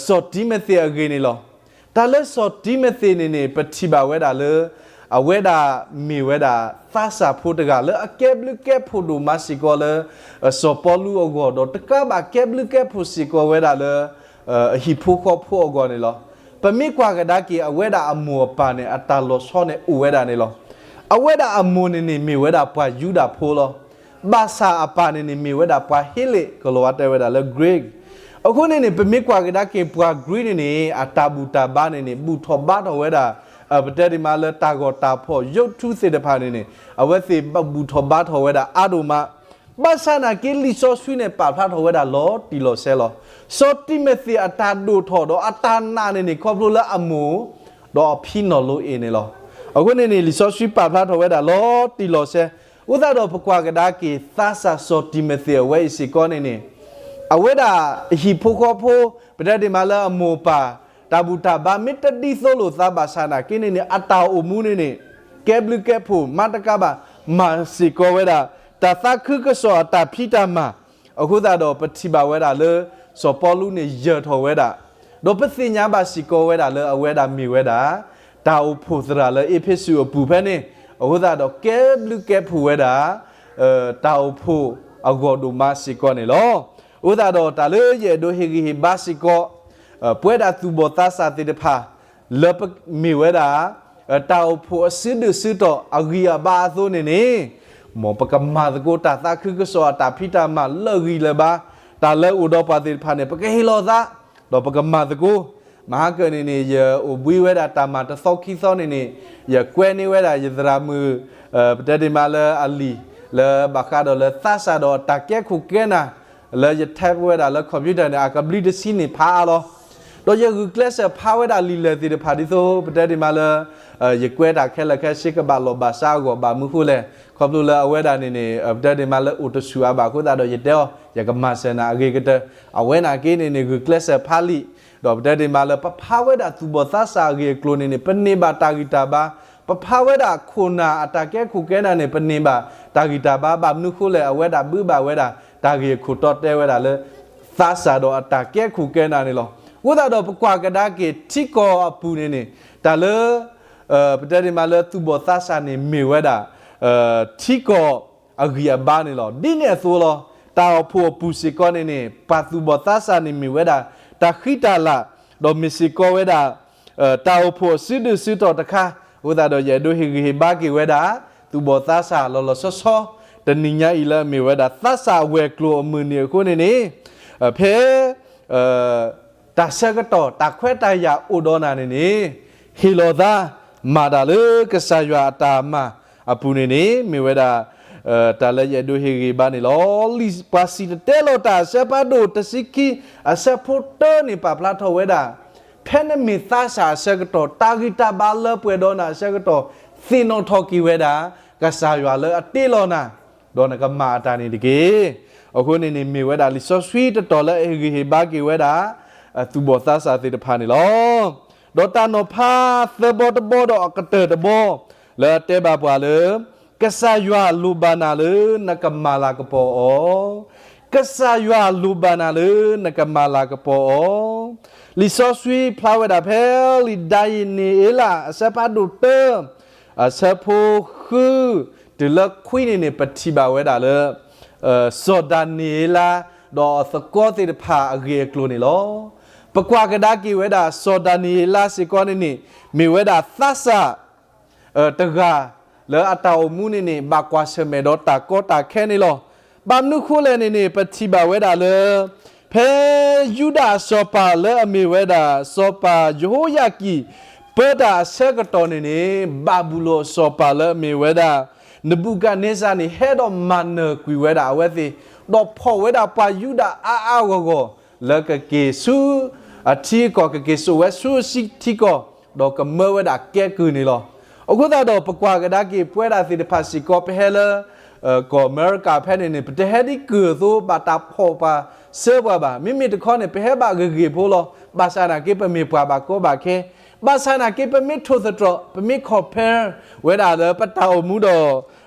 စီၤတံၤမသ့းအဂ့ၢ်န့ၣ်လီၤ. တၢ်လၢစီၤတံၤမသ့းန့ၣ်န့ၣ် ပထံၣ်ဘၣ်ဝဲဒၣ်လၢ အဝဲဒၣ်မ့ၢ်ဝဲဒၣ်သးစၢ်ဖိတဂၤလၢအကဲဘျုးကဲဖှိၣ်ဒိၣ်မးစ့ၢ်ကီးလၢ စီၤပီလူးအဂီၢ် ဒီးတကးဘၣ်ကဲဘျုးကဲဖှိၣ်စ့ၢ်ကီးဝဲဒၣ်လၢ အဟံၣ်ဖိဃီဖိအဂီၢ်န့ၣ်လီၤ. ပမ့ၢ်ကွၢ်ကဒါက့ၤ အဝဲဒၣ်အမိၢ်အပၢ်န့ၣ် အတၢ်လီၤဆီန့ၣ်အိၣ်ဝဲဒၣ်န့ၣ်လီၤ. အဝဲဒၣ်အမိၢ်န့ၣ်န့ၣ် မ့ၢ်ဝဲဒၣ်ပှၤယူဒၤဖိလီၤ. ဘၣ်ဆၣ်အပၢ်န့ၣ်န့ၣ် မ့ၢ်ဝဲဒၣ်ပှၤဟ့လ့ၣ် ကလီၤဝါတဲဝဲဒၣ်လၢ Greek. အဃိန့ၣ်န့ၣ် ပမ့ၢ်ကွၢ်ကဒါက့ၤပှၤ Greek န့ၣ်န့ၣ် အတၢ်ဘူၣ်တၢ်ဘါန့ၣ်န့ၣ် ဘူၣ်ထီၣ်ဘါထီၣ်ဝဲဒၣ် ပတဲဒ်မးလၢတၢ်ဂီၤတၢ်ဖီၣ် ရုပ်တုသ့ၣ်တဖၣ်န့ၣ်န့ၣ် အဝဲသ့ၣ်ဘူၣ်ထီၣ်ဘါထီၣ်ဝဲဒၣ်အါဒိၣ်မး. ဘၣ်ဆၣ်နာ်က့ လံာ်စီဆှံန့ၣ်ပာ်ဖျါထီၣ်ဝဲဒၣ်လီၤတံၢ်လီၤဆဲးလီၤ. စီၤတံၤမသ့းအတၢ်ဒိၣ်ထီၣ်ဒီးအတၢ်နာ်န့ၣ်န့ၣ် ခီဖျိလၢအမိၢ် ဒီးအဖံနီၣ်လိအ့ၣ်န့ၣ်လီၤ. အဃိန့ၣ်န့ၣ် လံာ်စီဆှံပာ်ဖျါထီၣ်ဝဲဒၣ်လီၤတံၢ်လီၤဆဲး, အဃိသတးဒီးပကွၢ်ကဒါက့ၤ သးစၢ်စီၤတံၤမသ့းအဝဲအံၤစ့ၢ်ကီးန့ၣ်န့ၣ် အဝဲဒၣ်ဟံၣ်ဖိဃီဖိ ပတဲဒ်မးလၢအမိၢ်အပၢ် တၢ်ဘူၣ်တၢ်ဘါ မ့ၢ်တဒ်သိးလိာ်သးဘၣ်ဆၣ်နာ်က့န့ၣ်န့ၣ် အတၢ်အိၣ်မူန့ၣ်န့ၣ် ကဲဘျုးကဲဖှိၣ်မးတကးဘၣ် မၤစ့ၢ်ကီးဝဲဒၣ် တၢ်သးခုကစီၣ်အတၢ်ဖံးတၢ်မၤ, အဃိသတးဒီးပထံၣ်ဘၣ်ဝဲဒၣ်လၢ စီၤပီလူးန့ၣ်ယၢၤထီၣ်ဝဲဒၣ်, ဒီးပသ့ၣ်ညါဘၣ်စ့ၢ်ကီးဝဲဒၣ်လၢအဝဲဒၣ်မ့ၢ်ဝဲဒၣ် တၢ်အိၣ်ဖှိၣ်သရၣ်လၢအ့းဖ့းစူးအပူၤဖဲန့ၣ်, အဃိသတးဒီးကဲဘျုးကဲဖှိၣ်ဝဲဒၣ် တၢ်အိၣ်ဖှိၣ်အဂီၢ်ဒိၣ်မးစ့ၢ်ကီးန့ၣ်လီၤ. အဃိသတးဒီးတၢ်လၢယအဲၣ်ဒိးဟ့ၣ်ဂံၢ်ဟ့ၣ်ဘါစ့ၢ်ကီး ပဝဲဒၣ်သူၣ်ဘီၣ်သးစၢ်သ့ၣ်တဖၣ် လၢပမ့ၢ်ဝဲဒၣ် တၢ်အိၣ်ဖှိၣ်အစုဒုၣ်စုတီၢ်အဂံၢ်အဘါအသိးန့ၣ်န့ၣ်, မ်ပကမၤသကိးတၢ်သးခုကစီၣ်အတၢ်ဖံးတၢ်မၤလၢာ်ဂံၢ်လၢာ်ဘါ, တၢ်လၢအိၣ်ဒီးပှၤသ့ၣ်တဖၣ်န့ၣ် ပကဟ့ၣ်လီၤသး, ဒီးပကမၤသကိး. မဟါကၢၣ်န့ၣ်န့ၣ် ယအိၣ်ဘှံးဝဲဒၣ်တၢ်မၤတသီခံသီန့ၣ်န့ၣ်, ယကွဲန့ၢ်ဝဲဒၣ်ယသရၣ်မုၣ် ပတဲဒ်မးလၢအလံာ် လၢဘၣ်ဃးဒီးလၢသးစၢ်ဒီးတၢ်ကဲခိၣ်ကဲနၢ် လၢယ type ဝဲဒၣ်လၢ computer န့ၣ် အကဘျံးတဆံန့ၣ်ဖးအါလီၤ. ဒီးယဂုာ်ကျဲးစၢးဖးဝဲဒၣ်လံာ်လဲၢ်သ့ၣ်တဖၣ်ဒ်သိး ပတဲဒ်မးလၢ ယကွဲတၢ်ခဲလၢာ်ခဲဆ့ကဘၣ်လိာ်ဘၣ်စးအဂီၢ် ဘၣ်မနုၤဃိလဲၣ်, ခီဖျိလၢအဝဲဒၣ်န့ၣ်န့ၣ် ပတဲဒ်မးလၢအိၣ်တဆူၣ်အါဘၣ်အဃိသတးဒီး ယတဲအီၤ ယကမၤစၢၤနၤအဂ့ၤကတၢၢ်. အဝဲနာ်က့န့ၣ်န့ၣ် ဂုာ်ကျဲးစၢးဖးလံာ်, ဒီးပတဲဒ်မးလၢပဖးဝဲဒၣ်သူၣ်ဘီၣ်သးစၢ်အဂ့ၢ်အကျိၤန့ၣ်န့ၣ် ပန့ၢ်ဘၣ်တၢ်ဂံၢ်တၢ်ဘါ, ပဖးဝဲဒၣ်ခိၣ်နၢ်အတၢ်ကဲခိၣ်ကဲနၢ်န့ၣ် ပန့ၢ်ဘၣ်တၢ်ဂံၢ်တၢ်ဘါ ဘၣ်မနုၤဃိလဲၣ် အဝဲဒၣ်ဘုးဘၣ်ဝဲဒၣ် တၢ်ဂ့ၢ်အခိၣ်တီတဲဝဲဒၣ်လၢ သးစၢ်ဒီးအတၢ်ကဲခိၣ်ကဲနၢ်န့ၣ်လီၤ. အဃိသတးဒီးပကွၢ်ကဒါက့ၤ ထံကီၢ်အပူၤန့ၣ်န့ၣ် တၢ်လၢ ပတဲဒ်မးလၢသူၣ်ဘီၣ်သးစၢ်န့ၣ်မ့ၢ်ဝဲဒၣ် ထံကီၢ်အဂံၢ်အဘါန့ၣ်လီၤ. ဒ်န့ၣ်အသိးလီၤ. တၢ်အိၣ်ဖှိၣ်အပူၤစ့ၢ်ကီးန့ၣ်န့ၣ် ပှၤသူၣ်ဘီၣ်သးစၢ်န့ၣ်မ့ၢ်ဝဲဒၣ် တၢ်ဃံတၢ်လၤ, ဒီးမ့ၢ်စ့ၢ်ကီးဝဲဒၣ် တၢ်အိၣ်ဖှိၣ်အစုဒုၣ်စုတီၢ်တခါ, အဃိသတးဒီးယအဲၣ်ဒိးဟ့ၣ်ဂံၢ်ဟ့ၣ်ဘါက့ၤဝဲဒၣ် သူၣ်ဘီၣ်သးစၢ်လီၤလီၤဆီဆီ တနံၤညါအံၤလၢအမ့ၢ်ဝဲဒၣ် သးစၢ်အဝဲၤကျိၤအမုၢ်နံၤအဃိန့ၣ်န့ၣ်, ဖဲ တၢ်ဆၢကတီၢ် တၢ်ခွဲးတၢ်ယာ်အိၣ်ဒီးနၤန့ၣ်န့ၣ်, ဟ့ၣ်လီၤသး မၤတၢ်လၢကစၢ်ယွၤအတၢ်မၤအပူၤန့ၣ်န့ၣ် မ့ၢ်ဝဲဒၣ် တၢ်လၢယအဲၣ်ဒိးဟ့ၣ်ဂံၢ်ဘါန့ၣ်လီၤ. လံာ်ပှၤစံၣ်တဲၤတဲလီၤတၢ်အဆၢဖးဒိၣ်တဆံခံ အဆၢဖိတၢန့ၣ် ပာ်ဖျါထီၣ်ဝဲဒၣ် ဖဲနမ့ၢ်သးစၢ်အဆၢကတီၢ် တၢ်ဂံၢ်တၢ်ဘါလၢပှဲၤဒီးနၤအဆၢကတီၢ် သ့ၣ်နီၣ်ထီၣ်က့ၤဝဲဒၣ် ကစၢ်ယွၤလၢအတ့လီၤနၤ ဒီးနကမၤအတၢ်န့ၣ်တက့ၢ်. အဃိန့ၣ်န့ၣ် မ့ၢ်ဝဲဒၣ်လံာ်စီဆှံတတီၤလၢအဟ့ၣ်ဂံၢ်ဟ့ၣ်ဘါက့ၤဝဲဒၣ် သူၣ်ဘီၣ်သးစၢ်သ့ၣ်တဖၣ်န့ၣ်လီၤ. ဒီးတၢ်နီၤဖးသၢဘီတဘီဒီးအကတၢၢ်တဘီ လၢအတဲဘၣ်ပှၤလၢ ကစၢ်ယွၤလိၣ်ဘၣ်နၤလၢနကမၤလၤကပီၤအီၤ, ကစၢ်ယွၤလိၣ်ဘၣ်နၤလၢနကမၤလၤကပီၤအီၤ. လံာ်စီဆှံဖျါဝဲဒၣ်ဖဲလံာ်ဒၤနံးယ့လး အဆၢဖးဒိၣ်တၢ အဆၢဖိဃု တုၤလၢခွံန့ၣ်န့ၣ် ပထံၣ်ဘၣ်ဝဲဒၣ်လၢ စီၤဒၤနံးယ့လး ဒီးအသကိးသ့ၣ်တဖၣ်အဂ့ၢ်အကျိၤန့ၣ်လီၤ. ပကွၢ်ကဒါက့ၤဝဲဒၣ် စီၤဒၤနံးယ့လးစ့ၢ်ကီးန့ၣ်န့ၣ် မ့ၢ်ဝဲဒၣ်သးစၢ် တဂၤ လၢအတၢ်အိၣ်မူန့ၣ်န့ၣ် ဘၣ်ကွၢ်ဆၢၣ်မဲာ်ဒီးတၢ်ကီတၢ်ခဲန့ၣ်လီၤ. ဘၣ်မနုၤဃိလဲၣ်န့ၣ်န့ၣ် ပထံၣ်ဘၣ်ဝဲဒၣ်လၢ ဖဲယူဒၤအစီၤပၤလၢအမ့ၢ်ဝဲဒၣ် စီၤပၤယဟိယၤကံၣ် ပၢတၢ်အဆၢကတီၢ်န့ၣ်န့ၣ် ဘၤဘူလိၣ်အစီၤပၤလၢအမ့ၢ်ဝဲဒၣ် နဘူၤခၣ်န့စၢ်န့ၣ် ဟဲဒီးမၤနၢၤကွံာ်ဝဲဒၣ်အဝဲသ့ၣ်, ဒီးဖီၣ်ဝဲဒၣ်ပှၤယူဒၤအါအါဂီၢ်ဂီၢ် လၢကက့ၤဆူ အထံအကီၢ် ကက့ၤစိာ်ဝဲဆူအထံကီၢ် ဒီးကမၢဝဲဒၣ်ကဲကုၢ်န့ၣ်လီၤ. အဃိသတးဒီး ပကွၢ်ကဒါက့ၤပဝဲဒၣ်သ့ၣ်တဖၣ်စ့ၢ်ကီး ပဟဲလၢ ကီၢ်အမဲရကၤဖဲန့ၣ်န့ၣ် ပတဟဲဒ်ကုၢ်အသိး ဘၣ်တၢ်ဖီၣ်ပှၤစၢပှၤဘၣ်. မ့မ့ၢ်တခီန့ၣ် ပဟဲဘၣ်ဂ့ၤဂ့ၤဖိလီၤ. ဘၣ်ဆၣ်နာ်က့ ပမ့ၢ်ပှၤဘၣ်ကီဘၣ်ခဲ, ဘၣ်ဆၣ်နာ်က့ ပမ့ၢ်ထိၣ်သတြီၤ ပမ့ၢ် compare ဝဲဒၣ်လၢပတၢ်အိၣ်မူဒီး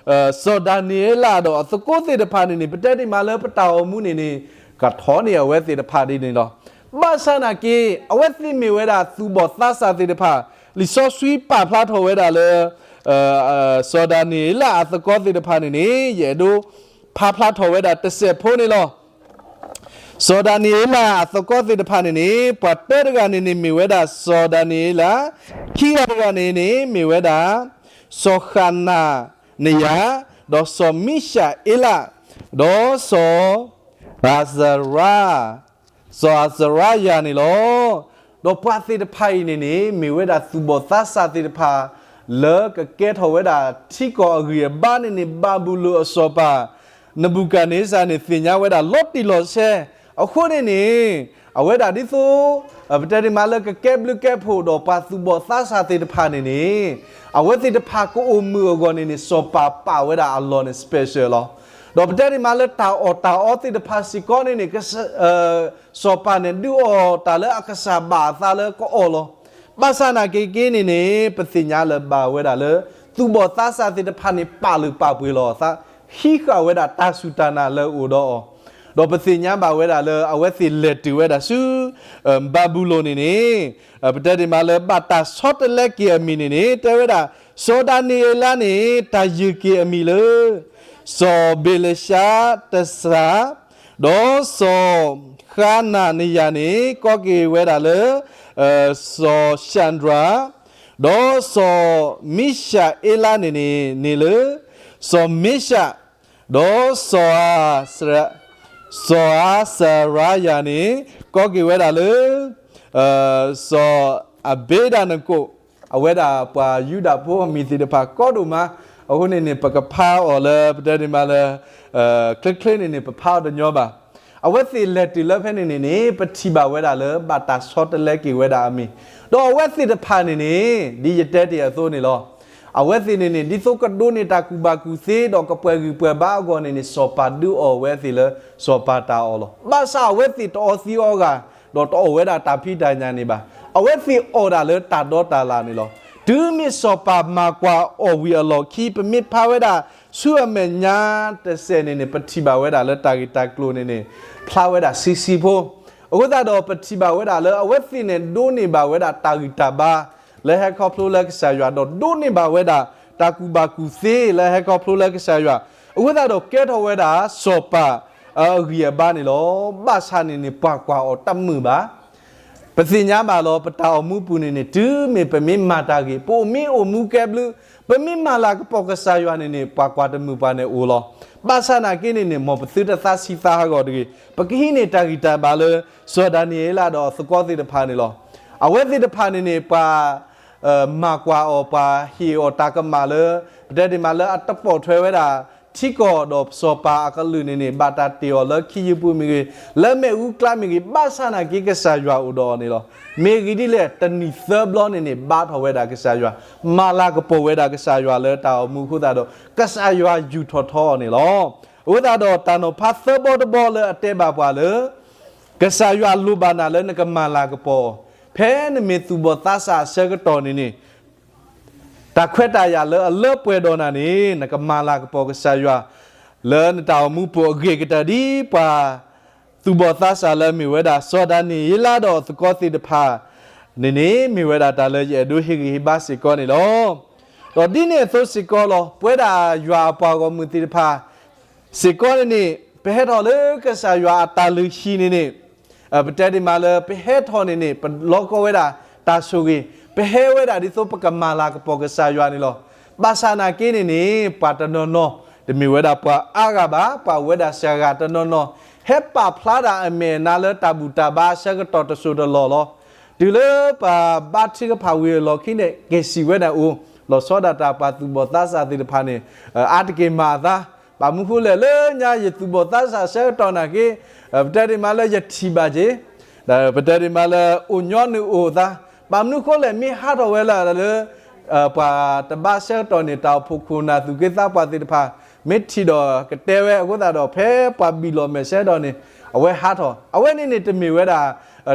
စီၤဒၤနံးယ့လးဒီးအသကိးသ့ၣ်တဖၣ်န့ၣ်န့ၣ် ပတဲဒ်မးလၢပတၢ်အိၣ်မူန့ၣ်န့ၣ် ကထီန့ၢ်အဝဲသ့ၣ်တဖၣ်ဒ်န့ၣ်လီၤ. ဘၣ်ဆၣ်နာ်က့ အဝဲသ့ၣ်မ့ၢ်ဝဲဒၣ်သူၣ်ဘီၣ်သးစၢ်သ့ၣ်တဖၣ် လံာ်စီဆှံပာ်ဖျါထီၣ်ဝဲဒၣ်လၢ စီၤဒၤနံးယ့လးအသကိးသ့ၣ်တဖၣ်န့ၣ်န့ၣ် ယအဲၣ်ဒိးဖးဖျါထီၣ်ဝဲဒၣ်တစဲးဖိန့ၣ်လီၤ. စီၤဒၤနံးယ့လးအသကိးသ့ၣ်တဖၣ်န့ၣ်န့ၣ် ပှၤတၢတဂၤန့ၣ်န့ၣ်မ့ၢ်ဝဲဒၣ်စီၤဒၤနံးယ့လး, ခံဂၤတဂၤန့ၣ်န့ၣ် မ့ၢ်ဝဲဒၣ် စီၤဃနၤနယၤ, ဒီးစီၤမံၡးအ့လး, ဒီးစီၤ အၤစရၤ စီၤအၤစရၤယၤန့ၣ်လီၤ. ဒီးပှၤသ့ၣ်တဖၣ်အံၤန့ၣ်န့ၣ် မ့ၢ်ဝဲဒၣ်သူၣ်ဘီၣ်သးစၢ်သ့ၣ်တဖၣ် လၢကကဲထီၣ်ဝဲဒၣ်ထံကီၢ်အဂံၢ်အဘါန့ၣ်န့ၣ် ဘၤဘူလိၣ်အစီၤပၤ နဘူၤခၣ်န့စၢ်န့ၣ် သ့ၣ်ညါဝဲဒၣ်လီၤတံၢ်လီၤဆဲး. အဃိန့ၣ်န့ၣ် အဝဲဒၣ်ဒ်သိး ပတဲဒ်မးလၢကကဲဘျုးကဲဖှိၣ်ဒီးပှၤသူၣ်ဘီၣ်သးစၢ်သ့ၣ်တဖၣ်န့ၣ်န့ၣ် အဝဲသ့ၣ်တဖၣ်ကအိၣ်မုာ်အဂီၢ်န့ၣ်န့ၣ် စီၤပၤပာ်ဝဲဒၣ်အလီၢ်န့ၣ် special လီၤ. ဒီးပတဲဒ်မးလၢတၢ်အီၣ်တၢ်အီသ့ၣ်တဖၣ်စ့ၢ်ကီးန့ၣ်န့ၣ် စီၤပၤန့ၣ် ဒုးအီၣ်တၢ်လၢအကစၢ်ဘၣ်အသးလၢကအီၣ်လီၤ. ဘၣ်ဆၣ်နာ်က့က့န့ၣ်န့ၣ် ပသ့ၣ်ညါလၢၤဘၣ်ဝဲဒၣ်လၢ သူၣ်ဘီၣ်သးစၢ်သ့ၣ်တဖၣ်န့ၣ် ပာ်လုၢ်ပာ်ပှ့ၤလီၤအသး, ဟံးဃာ်ဝဲဒၣ်တၢ်စူၢ်တၢ်နာ်လၢအအိၣ်ဒီးအီၤ, ဒီးပသ့ၣ်ညါဘၣ်ဝဲဒၣ်လၢ အဝဲသ့ၣ်လဲၤတုၤဝဲဒၣ်ဆူ ဘၤဘူလိၣ်န့ၣ်န့ၣ် ပတဲဒ်မးလၢဘၣ်တၢ်ဆီတလဲက့ၤအမံၤန့ၣ်န့ၣ် တဲဝဲဒၣ် စီၤဒၤနံးယ့လးန့ၣ် တၢ်ယုၢ်က့ၤအမံၤလၢ စီၤဘ့လၡါစၢ်, ဒီးစီၤဃနၤနယၤန့ၣ် ကိးက့ၤဝဲဒၣ်လၢ စီၤၡဒြၤ, ဒီးစီၤမံၡးအ့လးန့ၣ်န့ၣ် န့ၢ်လၢ စီၤမ့ၡး, ဒီး စီၤအၤစရၤယၤန့ၣ် ကိးက့ၤဝဲဒၣ်လၢ စီၤအဘ့းနကိၣ်, အဝဲဒၣ်ပှၤယူဒၤဖိအမံၤသ့ၣ်တဖၣ်ကီဒိၣ်မး, အဃိန့ၣ်န့ၣ် ပကဖးအီၤလၢ ပတဲဒ်မးလၢ ချ့ချ့န့ၣ်န့ၣ် ပဖးအီၤတညီဘၣ်. အဝဲသ့ၣ်လဲၤတုၤလၢဖဲန့ၣ်န့ၣ်န့ၣ် ပထံၣ်ဘၣ်ဝဲဒၣ်လၢ ဘၣ်တၢ်ဆီတလဲက့ၤဝဲဒၣ်အမံၤ, ဒီးအဝဲသ့ၣ်တဖၣ်န့ၣ်န့ၣ် ဒ်ယတဲတ့ၢ်အသိးန့ၣ်လီၤ. အဝဲသ့ၣ်န့ၣ်န့ၣ် ဒ်သိးကဒိးန့ၢ်တၢ်ကူၣ်ဘၣ်ကူၣ်သ့ ဒီးကပှဲၤဂံၢ်ပှဲၤဘါအဂီၢ်န့ၣ်န့ၣ် စီၤပၤဒုးအီၣ်ဝဲသ့ၣ်လၢ စီၤပၤတၢ်အီၣ်လီၤ. ဘၣ်ဆၣ်အဝဲသ့ၣ်တအီသံးအီဂၤ ဒီးတအီၣ်ဝဲဒၣ်တၢ်ဖံးတၢ်ညၣ်န့ၣ်ဘၣ်. အဝဲသ့ၣ်အီၣ်ဒၣ်လၢတၢ်ဒီတၢ်လၣ်န့ၣ်လီၤ. တုၤမ့ၢ်စီၤပၤမၤကွၢ်အီၤဝံၤအလီၢ်ခံ ပမ့ၢ်ဖးဝဲဒၣ်ဆူအမဲာ်ညါတစဲးန့ၣ်န့ၣ် ပထံၣ်ဘၣ်ဝဲဒၣ်လၢတၢ်ဂ့ၢ်တၢ်ကျိၤန့ၣ်န့ၣ် ဖျါဝဲဒၣ်ဆံးဆံးဖိ. အဃိသတးဒီး ပထံၣ်ဘၣ်ဝဲဒၣ်လၢ အဝဲသ့ၣ်န့ၣ် ဒိးန့ၢ်ဘၣ်ဝဲဒၣ်တၢ်ဂံၢ်တၢ်ဘါ လၢဟဲခီဖျိလၢကစၢ်ယွၤ ဒီးဒိးန့ၢ်ဘၣ်ဝဲဒၣ် တၢ်ကူၣ်ဘၣ်ကူၣ်သ့လၢဟဲခီဖျိလၢကစၢ်ယွၤ, အဃိသတးဒီးကဲထီၣ်ဝဲဒၣ်စီၤပၤအဂံၢ်အဘါန့ၣ်လီၤ. ဘၣ်ဆၣ်န့ၣ်န့ၣ် ပှၤကွၢ်အီၤတမုာ်ဘၣ်. ပသ့ၣ်ညါဘၣ်လီၤ ပတၢ်အိၣ်မူပူၤန့ၣ်န့ၣ် တုၤမ့ၢ်ပမ့ၢ်မၤတၢ်ဂ့ၤ ပအိၣ်မ့ၢ်အိၣ်မူကဲဘျုး ပမ့ၢ်မၤလၤကပီၤကစၢ်ယွၤန့ၣ်န့ၣ် ပှၤကွၢ်တမုာ်ပှၤန့ၣ်အိၣ်လီၤ. ဘၣ်ဆၣ်နာ်က့န့ၣ်န့ၣ် မ်ပသုတသးဆံးသးဟးဂီၤတဂ့ၤ. ပကဟံးန့ၢ်တၢ်ဂံၢ်တၢ်ဘါလၢ စီၤဒၤနံးယ့လးဒီးအသကိးသ့ၣ်တဖၣ်န့ၣ်လီၤ. အဝဲသ့ၣ်တဖၣ်န့ၣ်န့ၣ် ပှၤ မၤကွၢ်အီၤ ပှၤဟ့ၣ်အီၤတၢ်ကမၣ်လၢ ပတဲဒ်မးလၢအတပိာ်ထွဲဝဲဒၣ် ထံကီၢ်ဒီးစီၤပၤအကလုာ်န့ၣ်န့ၣ် ဘၣ်တၢ်တ့ၢ်အီၤလၢခံယုၢ်ပူၤမ့ၢ်ဂ့ၤ, လၢမ့ၣ်အူကျါမ့ၢ်ဂ့ၤ, ဘၣ်ဆၣ်နာ်က့ကစၢ်ယွၤအိၣ်ဒီးအီၤန့ၣ်လီၤ. မ့ၢ်ဂ့ၢ်ဒ်လဲၣ် တနံၣ်သၢဘျီန့ၣ်န့ၣ် ဘါထီၣ်ဝဲဒၣ်ကစၢ်ယွၤ, မၤလၤကပီၤဝဲဒၣ်ကစၢ်ယွၤလၢတၢ်အိၣ်မူအဃိသတးဒီး ကစၢ်ယွၤယူာ်ထီၣ်ထီအီၤန့ၣ်လီၤ. အဃိသတးဒီးတၢ်နီၤဖးသၢဘီတဘီလၢအတဲဘၣ်ပှၤလၢ ကစၢ်ယွၤလိၣ်ဘၣ်နၤလၢနကမၤလၤကပီၤအီၤ, ဖဲနမ့ၢ်သူၣ်ဘီၣ်သးစၢ်အဆၢကတီၢ်န့ၣ်န့ၣ် တၢ်ခွဲးတၢ်ယာ်လၢအလၢပှဲၤဒီးနၤန့ၣ် နကမၤလၤကပီၤကစၢ်ယွၤ လၢနတၢ်အိၣ်မူပူၤအဂ့ၤကတၢၢ်ဒ်ပှၤ သူၣ်ဘီၣ်သးစၢ်လၢမ့ၢ်ဝဲဒၣ် စီၤဒၤနံးယ့လးဒီးအသကိးသ့ၣ်တဖၣ်န့ၣ်န့ၣ် မ့ၢ်ဝဲဒၣ်တၢ်လၢယအဲၣ်ဒိးဟ့ၣ်ဂံၢ်ဟ့ၣ်ဘါစ့ၢ်ကီးန့ၣ်လီၤ. ဒီးဒ်န့ၣ်အသိးစ့ၢ်ကီးလီၤ ပဝဲဒၣ်ယွၤအပှၤဂီၢ်မုၢ်သ့ၣ်တဖၣ် စ့ၢ်ကီးန့ၣ်န့ၣ် ပဟဲထီၣ်လၢကစၢ်ယွၤအတၢ်လုၢ်ဟံၣ်န့ၣ်န့ၣ် ပတဲဒ်မးလၢ ပဟဲထီၣ်န့ၣ်န့ၣ် ပလီၤကီဝဲဒၣ်တၢ်ဆိၣ်ဂ့ၤ, ပဟဲဝဲဒၣ်ဒ်သိးပကမၤလၤကပီၤကစၢ်ယွၤန့ၣ်လီၤ. ဘၣ်ဆၣ်နာ်က့န့ၣ်န့ၣ် ပှၤတနီၤနီၤ တမ့ၢ်ဝဲဒၣ်ပှၤအါဂၤဘၣ်, ပှၤဝဲဒၣ်စှၤဂၤတနီၤနီၤ ဟဲပာ်ဖျါဒၣ်အမဲာ်အနါလၢတၢ်ဘူၣ်တၢ်ဘါအဆၢကတီၢ်တစိၢ်တလီၢ်လီၤ. တုၤလၢပှၤဘါထုကဖၣ်ဝံၤအလီၢ်ခံန့ၣ် က့ၤစံးဝဲဒၣ်အိၣ်, လီၤဆီဒၣ်တၢ်ပှၤသူၣ်ဘီၣ်သးစၢ်သ့ၣ်တဖၣ်န့ၣ် အါတက့ၢ်မၤအသး, ဘၣ်မနုၤဃိလဲၣ် လၢညါယသူၣ်ဘီၣ်သးစၢ်အဆၢကတီၢ်နာ်က့ ပတဲဒ်မးလၢယထံၣ်ဘၣ်က့ၤ, ပတဲဒ်မးလၢအိၣ်ညီနုၢ်အိၣ်သး, ဘၣ် ဘၣ်မနုၤဃိလဲၣ် မ့ၢ်ဟးထီၣ်ဝဲလၢ လၢ ပှၤတဘၣ်ဆၢကတီၢ်န့ၣ် တၢ်အိၣ်ဖှိၣ်ခိၣ်နၢ်သူၣ်က့သးပှၢ်သ့ၣ်တဖၣ် မ့ၢ်ထံၣ်ဒီးကတဲဝဲအဃိသတးဒီး ဖဲပှၤဘံၣ်လီၤမဲာ်ဆှဲဒီးန့ၣ် အဝဲဟးထီၣ် အဝဲန့ၣ်န့ၣ် တမ့ၢ်ဝဲဒၣ်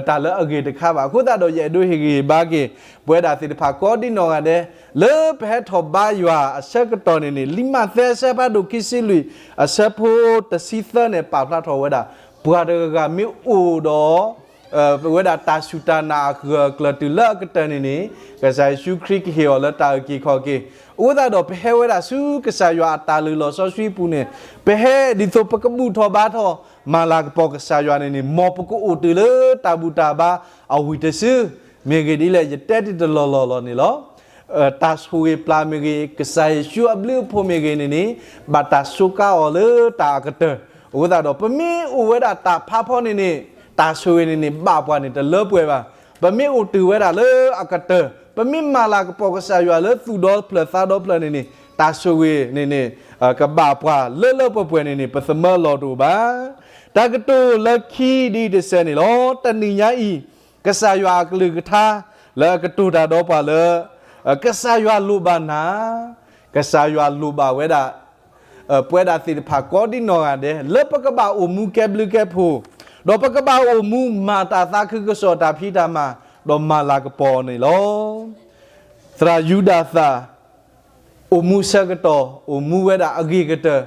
တၢ်လၢအဂ့ၢ်တခါဘၣ်. အဃိသတးဒီး ယအဲၣ်ဒိးဟ့ၣ်ဂံၢ်ဟ့ၣ်ဘါက့ၤ ပဝဲဒၣ်သ့ၣ်တဖၣ်ကိးဒံနီၢ်ဂၤဒဲး လၢပဟဲထီၣ်ဘါယွၤအဆၢကတီၢ်န့ၣ်န့ၣ် လံာ်မးသဲအဆၢဖးဒိၣ်ခံဆံလွံၢ် အဆၢဖိတဆံသၢန့ၣ် ပာ်ဖျါထီၣ်ဝဲဒၣ် ပှၤတဂၤဂၤမ့ၢ်အိၣ်ဒီး ပဝဲဒၣ်တၢ်စူၢ်တၢ်နာ်အဂၢၢ်အကျၢၤတုၤလၢအကတၢၢ်န့ၣ်န့ၣ် ကစၢ်ယ့ၣ်ၡူးခရံာ်ကဟ့ၣ်အီၤလၢတၢ်အုၣ်က့ၤခီၣ်က့ၤ. အဃိသတးဒီး ပဟဲဝဲဒၣ်ဆူကစၢ်ယွၤအတၢ်လုၢ်လီၢ်စီဆှံအပူၤန့ၣ် ပဟဲဒ်သိးပကဘူၣ်ထီၣ်ဘါထီၣ် မၤလၤကပီၤကစၢ်ယွၤန့ၣ်န့ၣ် မ်ပကအိၣ်တုၤလၢတၢ်ဘူၣ်တၢ်ဘါအဝံၤတစု မ့ၢ်ဂ့ၢ်ဒ်လဲၣ် ယတဲတ့ၢ်တလီၢ်လီၢ်လီၤန့ၣ်လီၤ. တၢ်ဆိၣ်ဂ့ၤပျၢ်မ့ၢ်ဂ့ၤ, ကစၢ်ယ့ၣ်ၡူးအဘျုးအဖှိၣ်မ့ၢ်ဂ့ၤန့ၣ်န့ၣ် ဘၣ်တၢ်စူးကါအီၤလၢတၢ်အကတၢၢ်. အဃိသတးဒီး ပမ့ၢ်အိၣ်ဝဲဒၣ်တၢ်ဖးဖီန့ၣ်န့ၣ် တၢ်ဆိၣ်ဂ့ၤန့ၣ်န့ၣ် ဘၣ်ပှၤန့ၣ်တလၢပှဲၤဘၣ်. ပမ့ၢ်အိၣ်တုၤဝဲဒၣ်လၢအကတၢၢ်, ပမ့ၢ်မၤလၤကပီၤကစၢ်ယွၤလၢသူၣ်ဒီဖျၢၣ်သးဒီဖျၢၣ်န့ၣ်န့ၣ် တၢ်ဆိၣ်ဂ့ၤန့ၣ်န့ၣ် ကဘၣ်ပှၤလၢလၢပှဲၤပှဲၤန့ၣ်န့ၣ် ပသမၢလီၤတအိၣ်ဘၣ်. တၢ်ကတိၤလၢခံဒ်အံၤတစဲးန့ၣ်လီၤ. တနံၤညါအံၤ ကစၢ်ယွၤအကလုၢ်ကထါ လၢအကတိၤတၢ်ဒီးပှၤလၢ ကစၢ်ယွၤလိၣ်ဘၣ်နၤ, ကစၢ်ယွၤလိၣ်ဘၣ်ဝဲဒၣ် ပဝဲဒၣ်သ့ၣ်တဖၣ်ကိးဒံနီၢ်ဂၤဒဲး လၢပကဘၣ်အိၣ်မူကဲဘျုးကဲဖှိၣ်, ဒီးပကဘၣ်အိၣ်မူမၤတၢ်သးခုကစီၣ်တၢ်ဖံးတၢ်မၤ, ဒီးမၤလၤကပီၤန့ၣ်လီၤ. သရၣ်ယူဒၤသၢ် အိၣ်မူဆၢကတီၢ် အိၣ်မူဝဲဒၣ်အဂ့ၤကတၢၢ်,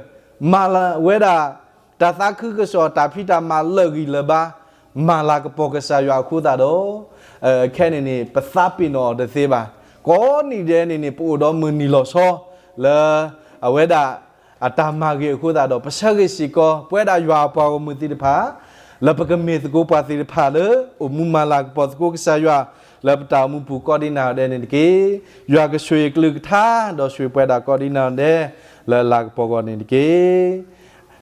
မၤလၤဝဲဒၣ် တၢ်သးခုကစီၣ်တၢ်ဖံးတၢ်မၤလၢာ်ဂံၢ်လၢာ်ဘါ, မၤလၤကပီၤကစၢ်ယွၤအဃိသတးဒီး ခဲန့ၣ်န့ၣ် ပသးပ့ၤနီၣ်အီၤတသ့ဘၣ်. ကိးနံၤဒဲးန့ၣ်န့ၣ် ပအိၣ်ဒီးမုၢ်နံၤလီၤဆီ လၢ အဝဲဒၣ် အတၢ်မၤဂ့ၤအဃိသတးဒီး ပဆၢဂ့ၤစ့ၢ်ကီး ပဝဲဒၣ်ယွၤအပှၤဂီၢ်မုၢ်သ့ၣ်တဖၣ် လၢပကမ့ၢ်သကိးပှၤသ့ၣ်တဖၣ်လၢ အိၣ်မူမၤလၤကပီၤသကိးကစၢ်ယွၤ လၢပတၢ်အိၣ်မူပူၤကိးဒံနီၢ်ဂၤဒဲးန့ၣ်တက့ၢ်. ယွၤကဆိၣ်ဂ့ၤကလုၢ်ကထါ ဒီးဆိၣ်ဂ့ၤပဝဲဒၣ်ကိးဒံနီၢ်ဂၤဒဲး လၢလၤကပီၤအဂီၢ်န့ၣ်တက့ၢ်.